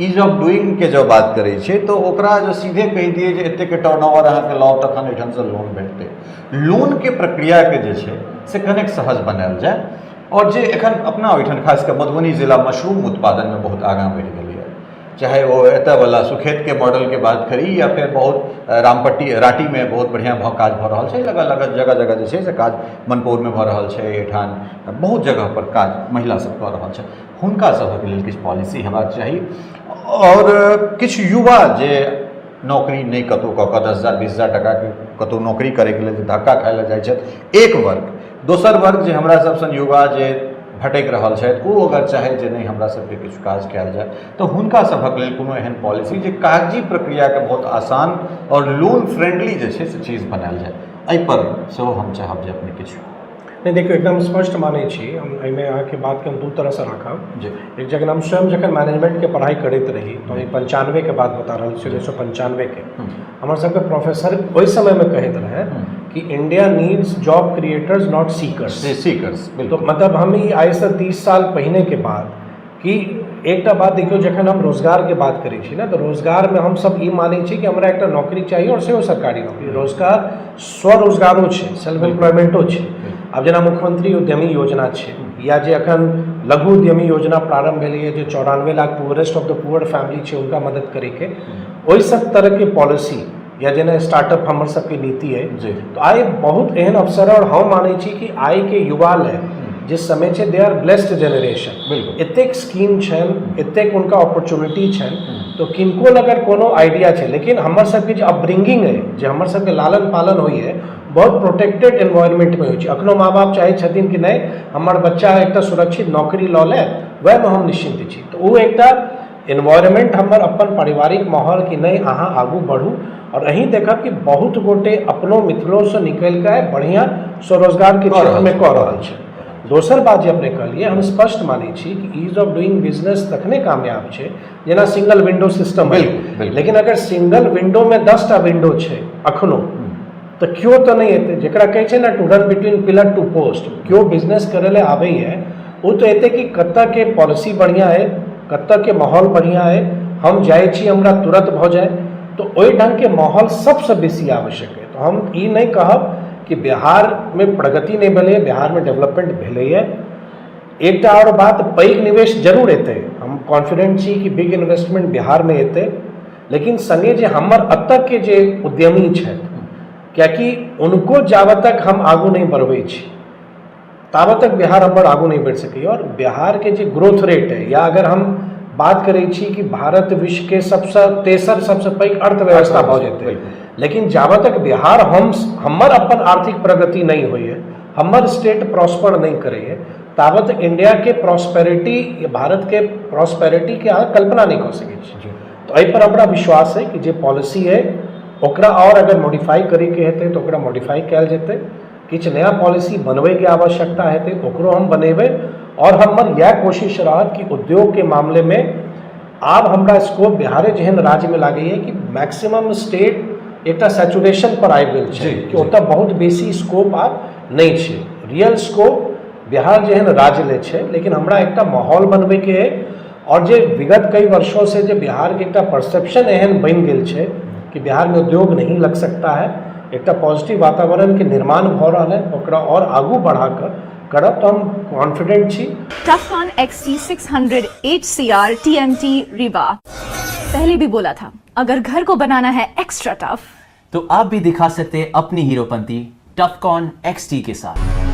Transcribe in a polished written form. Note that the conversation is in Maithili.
ईज ऑफ डूइंग के जब बात करै छियै तऽ ओकरा जो सीधे कहि दियै जे एतेक टर्नओवर अहाँके लाउ तखन एहिठामसँ लोन भेटतै। लोनके प्रक्रियाके जे छै से कनेक सहज बनायल जाय। आओर जे एखन अपना ओहिठाम खास कऽ मधुबनी जिला मशरूम उत्पादनमे बहुत आगाँ बढ़ि गेलैए, चाहे ओ एतयवला सुखेतके मॉडलके बात करी या फेर बहुत रामपट्टी राँटीमे बहुत बढ़िआँ काज भऽ रहल छै, अलग अलग जगह जगह जे छै से काज मनपौरमे भऽ रहल छै, एहिठाम बहुत जगहपर काज महिला सब कऽ रहल छै। हुनका सभक लेल किछु पॉलिसी हेबाक चाही। आओर किछु युवा जे नौकरी नहि कतहु कऽ कऽ 10,000 20,000 टाकाके कतहु नौकरी करैके लेल धक्का खाइ लए जाइ छथि, एक वर्ग। दोसर वर्ग जे हमरा सब सन युवा जे भटकि रहल छथि, ओ अगर चाहै जे नहि हमरा सबके किछु काज कयल जाय, तऽ हुनका सभक लेल कोनो एहन पॉलिसी जे कागजी प्रक्रियाके बहुत आसान आओर लोन फ्रेंडली जे छै से चीज बनायल जाय, एहिपर सेहो हम चाहब जे अपने किछु। नहि, देखियौ, एकदम स्पष्ट मानै छी हम। एहिमे अहाँके बातके हम दू तरहसँ राखब। एक, जखन हम स्वयं जखन मैनेजमेंटके पढ़ाइ करैत रही, तऽ ई 95के बात बता रहल छी, 1995के, हमर सबके प्रोफेसर ओहि समयमे कहैत रहै कि India needs job creators, not seekers. Seekers. तो मतलब हम ई आइसँ 30 साल पहिनेके बात कि एकटा बात देखियौ, जखन हम रोजगारके बात करै छी ने, तऽ रोजगारमे हमसब ई मानै छी कि हमरा एकटा नौकरी चाही आओर सेहो सरकारी नौकरी। रोजगार स्वरोजगारो छै, सेल्फ एम्प्लॉयमेंटो छै। आब जेना मुख्यमंत्री उद्यमी योजना छै या जे अखन लघु उद्यमी योजना प्रारम्भ भेलैए, जे 94 lakh poorest of the poor family छै, हुनका मदद करैके, ओहि सब तरहके पॉलिसी या जेना स्टार्टअप हमर सबके नीति अइ, तऽ आइ बहुत एहन अवसर है। आओर हम मानै छी कि आइके युवा लए जे समय छै, they are blessed generation. एतेक स्कीम छनि, एतेक हुनका अपॉर्चुनिटी छनि, तऽ किनको लग अगर कोनो आइडिया छै। लेकिन हमर सबके जे अपब्रिंगिंग अइ, जे हमर सबके लालन पालन होइए, बहुत प्रोटेक्टेड एनवायरनमेंटमे होइ छै। अखनो माँ बाप चाहै छथिन कि नहि, हमर बच्चा एकटा सुरक्षित नौकरी लऽ ले, वएहमे हम निश्चिन्त छी। तऽ ओ एकटा एनवायरनमेंट, हमर अपन पारिवारिक माहौल कि नहि, अहाँ आगू बढ़ू। आओर अहीं देखब कि बहुत गोटे अपनो मिथिलोसँ निकलि कऽ बढ़िआँ स्वरोजगारके क्षेत्रमे कऽ रहल छै। दोसर बात जे अपने कहलियै, हम स्पष्ट मानै छी कि ईज ऑफ डूइंग बिजनेस तखने कामयाब छै जेना सिंगल विंडो सिस्टम। लेकिन अगर सिंगल विंडोमे 10टा विंडो छै अखनो, तऽ केओ तऽ नहि एतै। जकरा कहै छै ने, to run between pillar to post, केओ बिजनेस करै लए आबैए, ओ तऽ एतै कि कतऽके पॉलिसी बढ़िआँ अइ, कतऽके माहौल बढ़िआँ अइ, हम जाइ छी, हमरा तुरन्त भऽ जाय। तऽ ओहि ढङ्गके माहौल सबसँ बेसी आवश्यक अइ। तऽ हम ई नहि कहब कि बिहारमे प्रगति नहि भेलैए, बिहारमे डेवलपमेंट भेलैए। एकटा आओर बात, पैघ निवेश जरूर एतै, हम कॉन्फिडेंट छी कि बिग इन्वेस्टमेंट बिहारमे एतै, लेकिन सङ्गे जे हमर एतऽके जे उद्यमी छथि, कियाकि उनको जाबत तक हम आगू नहि बढ़बै छी, ताबत तक बिहार हमर आगू नहि बढ़ि सकैए। आओर बिहारके जे ग्रोथ रेट अइ, या अगर हम बात करै छी कि भारत विश्वके सबसँ तेसर सबसँ पैघ अर्थव्यवस्था भऽ जेतै, लेकिन जाबत तक बिहार हम हमर अपन आर्थिक प्रगति नहि होइए, हमर स्टेट प्रॉस्पर नहि करैए, ताबत इंडियाके प्रॉस्पेरिटी, भारतके प्रॉस्पेरिटीके अहाँ कल्पना नहि कऽ सकै छी। तऽ एहिपर हमरा विश्वास अइ कि जे पॉलिसी अइ, ओकरा आओर अगर मॉडिफाई करैके हेतै तऽ ओकरा मॉडिफाई कयल जेतै। किछु नया पॉलिसी बनबैके आवश्यकता हेतै, ओकरो हम बनेबै। आओर हमर इएह कोशिश रहत कि उद्योगके मामलेमे आब हमरा स्कोप बिहारे जेहन राज्यमे लागैए कि मैक्सिमम स्टेट एकटा सैचुरेशन पर आबि गेल छै कि ओतऽ बहुत बेसी स्कोप आब नहि छै। रियल स्कोप बिहार जेहन राज्य ले छै। लेकिन हमरा एकटा माहौल बनबैके अइ। आओर जे विगत कई वर्षों से जे बिहारके एकटा परसेप्शन एहन बनि गेल छै कि बिहारमे उद्योग नहीं लग सकता है, एकटा पॉजिटिव वातावरणके निर्माण भऽ रहल है, ओकरा आओर आगू बढ़ा कऽ करब, तऽ हम कॉन्फिडेंट छी। Tufcon XT600 HCR TMT Rewa। पहले भी बोला था, अगर घर को बनाना है एक्स्ट्रा टफ, तो आप भी दिखा सकते हैं अपनी हीरोपंती टफकॉन XT के साथ।